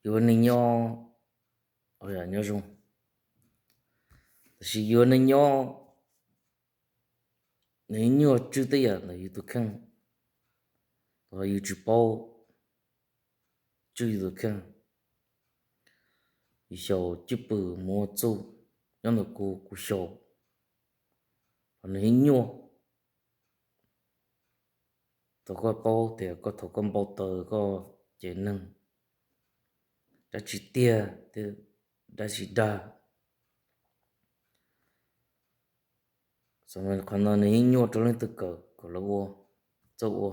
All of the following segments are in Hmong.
yuav neeg nyob, nyob zoo, tab sis yuav neeg nyob, nws nyuaj tswj tej yam ntawm yus tus kheej, los yus tsis paub tswj yus tus kheej. Yus xyaum cwj pwm mus ua txuj, nyob ntawm kuv, kuv xyaum, los nws nyuaj. Thaum koj paub tias koj, thaum koj npau taws koj cem neeg dab tsi tiag, dab tsi dag, qhov no nws yeej nyuaj rau leej twg kawm kom lawv ua, txawj ua.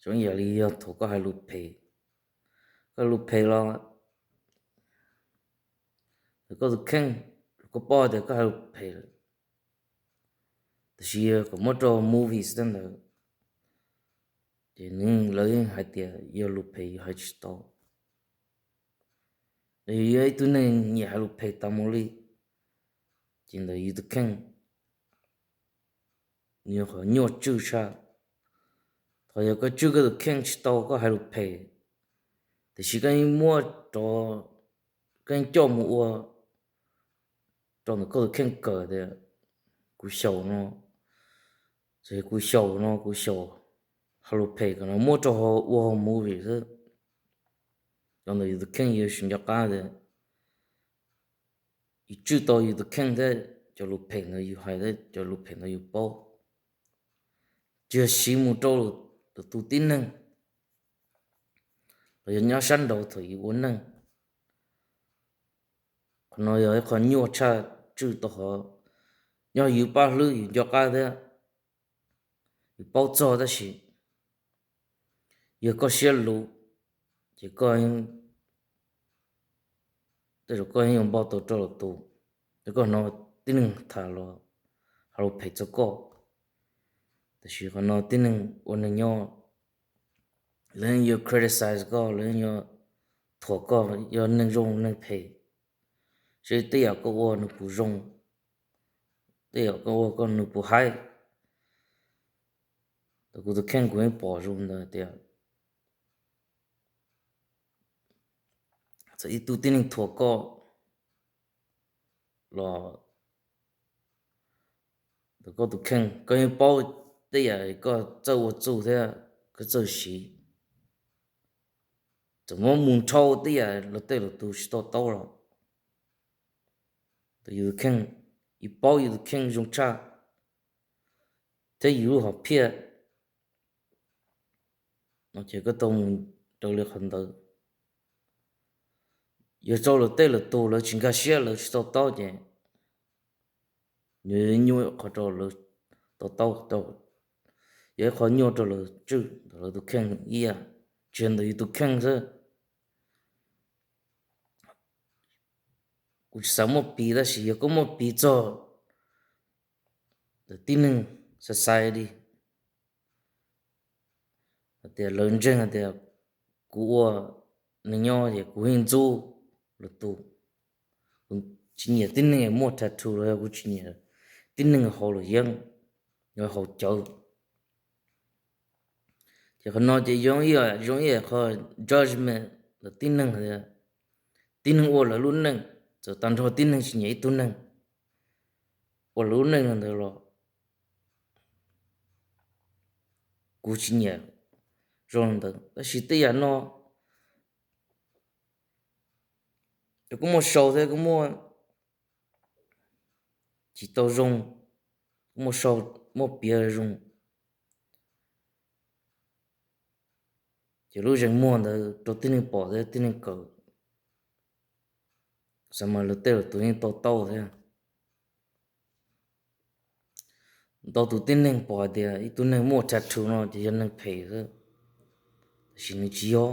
Zoo ib yam li yog thaum koj hais lus phem, koj hais lus phem los ntawm koj tus kheej, koj paub tias koj hais lus phem lawm, tab sis kom muab rau movies tej ntawd, ces nws, lawv yeej hais tias yog lus phem, yus hais tsis tau. Yus yog ib tug neeg nyiam hais lus phem tas mus li, ces ntawm yus tus kheej nws yog qhov nyuaj tswj tshaj. Thaum yog koj tswj koj tus kheej tsis tau koj hais lus phem, tiam sis koj yeej muab rov, koj yeej coj mus ua rau ntawm koj tus kheej kawm tias kuv xyaum no, txawm kuv xyaum no, kuv xyaum hais lus phem kom no muab rau ua hauv movie xwb. Cov ntawm yus tus kheej yuav tsis nco qab tias yus tswj tau yus tus kheej thiab cov lus phem ntawd yus hais thiab cov lus phem ntawd yus paub, tsis yog siv mus rau lwm tus tib neeg los yog nyob sab nraud thaum yus ua neej. Qhov no yog ib qho nyuaj tshaj tswj tau qhov nyob yus paj hlwb yus nco qab thiab yus paub txog tab sis yog koj siab luv, ces koj, tej zaum koj yeej yuav npau taws rau lwm tus, ces koj hnov tib neeg tham los hais lus phem txog koj, tab sis qhov no tib neeg ua neeg nyob, lawv yeej yuav criticize koj, lawv yeej yuav thuam koj yog neeg zoo neeg phem, seb tej yam koj ua nws puas zoo, tej yam koj ua koj nws puas haib. Thaum kuv tus kheej kuv yeej pom zoo ntawd tias txawm ib tug tib neeg thuam koj los ntawm koj tus kheej, koj yeej paub tej yam koj txawj ua txuj thiab koj txawj siv. Txawm muab mus nrhau tej yam los tej lwm tus tsis to taub los, yus tus kheej, yus paub yus tus kheej zoo tshaj thiab yus lub hom phiaj no ces koj tau mus raws li qhov ntawd. Yog rau lawm tej lwm tus lawv tsis nkag siab lawv tsis to taub ces nws nyuaj qhov rau lawv to taub, yog ib qho nyuaj rau lawv tswj ntawm lawv tus kheej ib yam, tsis yog ntawm yus tus kheej xwb. Kuv tsis xav muaj piv tab sis yog koj muaj piv txog tib neeg society hais tias lawv ntseeg hais tias kuv ua neeg nyob ces kuv yeej ntxub lwm tus, kuv tsis nyiam tib neeg muaj tattoo los yog kuv tsis nyiam tib neeg haus luam yeeb, haus cawv. Ces qhov no ces zoo ib yam, zoo ib yam qho judgment ntawm tib neeg tias tib neeg ua lawv lub neej, txawm tag nrho tib neeg tsis nyiam ib tug neeg ua lawv lub neej li ntawd los kuv tsis nyiam zoo li ntawd. Tab sis tej yam no ces kuj muaj sau thiab kuj muaj tsis tau zoo, kuj muaj sau, muaj piav zoo. Ces lub zeem muag ntawd rau tib neeg pom thiab tib neeg kawm, xav mas lawv tej lwm tus yeej to taub thiab. Ntau tus tib neeg pom hais tias ib tug neeg muaj tattoo no ces yog neeg phem xwb, tab sis nws tsis yog.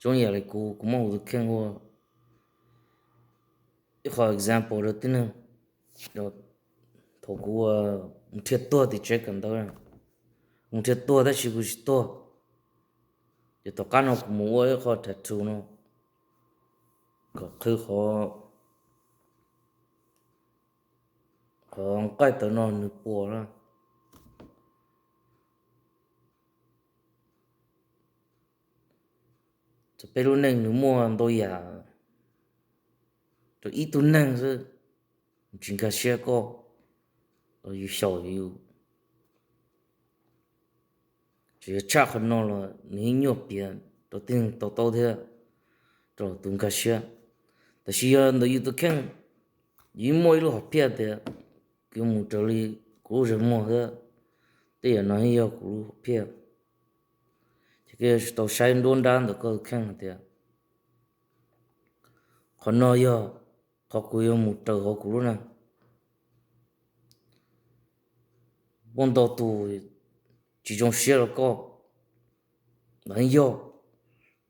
Zoo yam li kuv, kuv muab kuv tus kheej ua ib qho example rau tib neeg. Thaum kuv mus nrhiav tuag tim tsev kawm ntawv, mus nrhiav tuag tab sis kuv tsis tuag, ces tom qab no kuv mus ua ib qho tattoo no kom qhwv qhov, qhov nqaij tawv no nws puas na. Peb lub neej nws muaj ntau yam rau ib tug neeg xwb, tsis nkag siab koj los yus xyaum yus. Tseem yog tshaj qhov no los nws yeej nyuaj piav rau tib neeg to taub thiab rau tus nkag siab. Tab sis yog ntawm yus tus kheej, yus muaj ib lub hom phiaj tias kuv yuav mus raws li kuv lub zeem muag thiab tej yam no yeej yog kuv lub hom phiaj. Ces koj yuav tsum tau saib nruab nrab ntawm koj tus kheej hais tias qhov no yog qhov kuv yuav mus raws hauv kuv lub neej. Muaj ntau tus tsis zoo siab rau koj, los yeej yog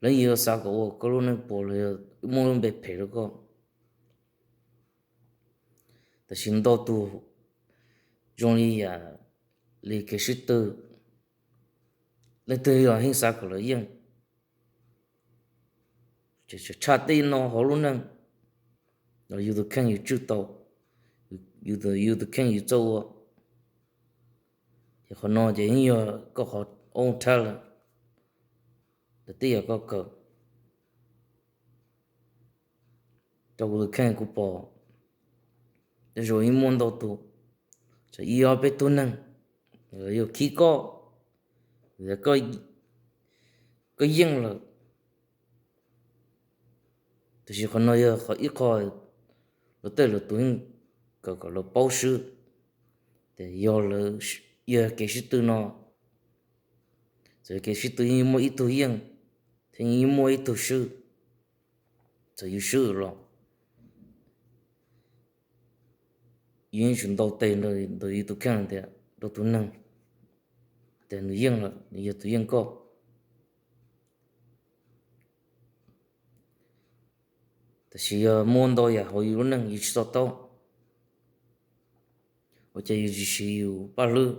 lawv yuav xav kom ua koj lub neej puas los yog muaj lub npe phem rau koj. Tab sis ntau tus zoo li yam li kev sib tw, leej twg los yeej xav kom lawv yeej. Tseem tshaj tej no hauv lub neej los yus tus kheej yus tswj tau, yus tus kheej yus txawj ua. Ces qhov no ces yeej yog koj qhov own talent, lawv tej yam koj kawm. Rau kuv tus kheej kuv pom, tej zaum yeej muaj ntau tus, txawm ib ob peb tug neeg, lawv yuav khib koj, koj yeej lawm. Tab sis qhov no yog qhov ib qho lawv tej lawv tus yeej kawm kom lawv paub swb tias yog lawv, yog kev sib tw no, txawm kev sib tw yeej muaj ib tug yeej thiab yeej muaj ib tug swb. Txawm yus swb los yus yeej tsum ntaus tes ntawm yus tus kheej tias rau tus neeg tias nws yeej lawm, nws yog tus yeej koj. Tab sis yog muaj ntau yam hauv yus lub neej yus tsis to taub, ua cas yus tsis siv yus paj hlwb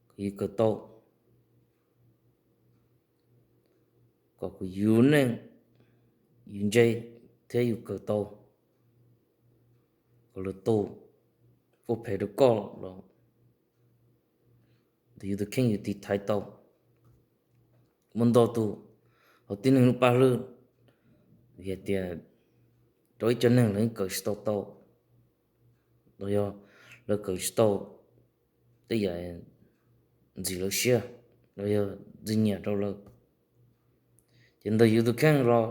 kom yus kawm tau, kom yus neej yus ntse thiab yus kawm tau, kom lwm tus ua phem rau koj los ntawm yus tus kheej yus tiv thaiv tau. Muaj ntau tus hauv tib neeg lub paj hlwb, vim hais tias rau ib co neeg lawv yeej kawm tsis tau tau, los yog lawv kawm tsis tau tej yam ntxim lawv siab los yog ntxim nyiam rau lawv. Ces ntawm yus tus kheej los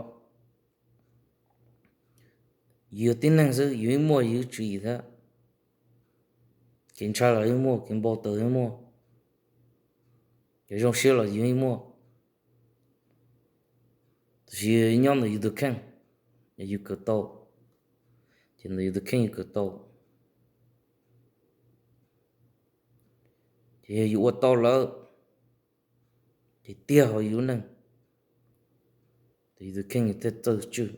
yus yog tib neeg xwb, yus yeej muaj yus tswv yim thiab. Kev ntshai los yeej muaj, kev npau taws yeej muaj, kev zoo siab los yus yeej muaj. Tab sis nyob ntawm yus tus kheej, yog yus kawm tau, ces ntawm yus tus kheej yus kawm tau. Ces yog yus ua tau lawm, ces tiag hauv yus lub neej, ces yus tus kheej yus thiaj txawj tswj.